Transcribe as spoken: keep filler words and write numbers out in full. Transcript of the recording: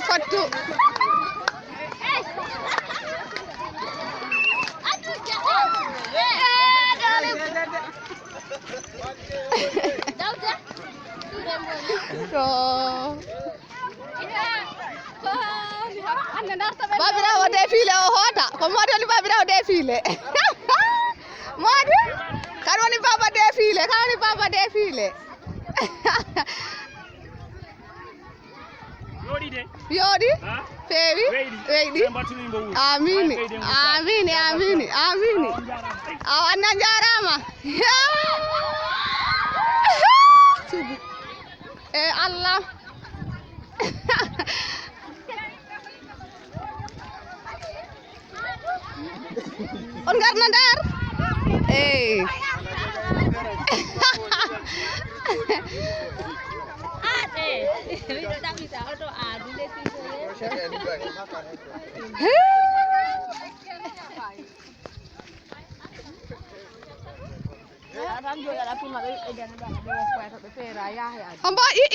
Fattu. To. Babirawo de file o hota. Ko modi woni babirawo de file. Modi? Kan woni baba de file. Kan woni baba de file. Yooɗi? Feewi? Weyɗi? Amini. Amini, amini, amini. Awa, anna njaaraama. Sugu. E Allah. On ngarna ndar? Eyi. Hombo i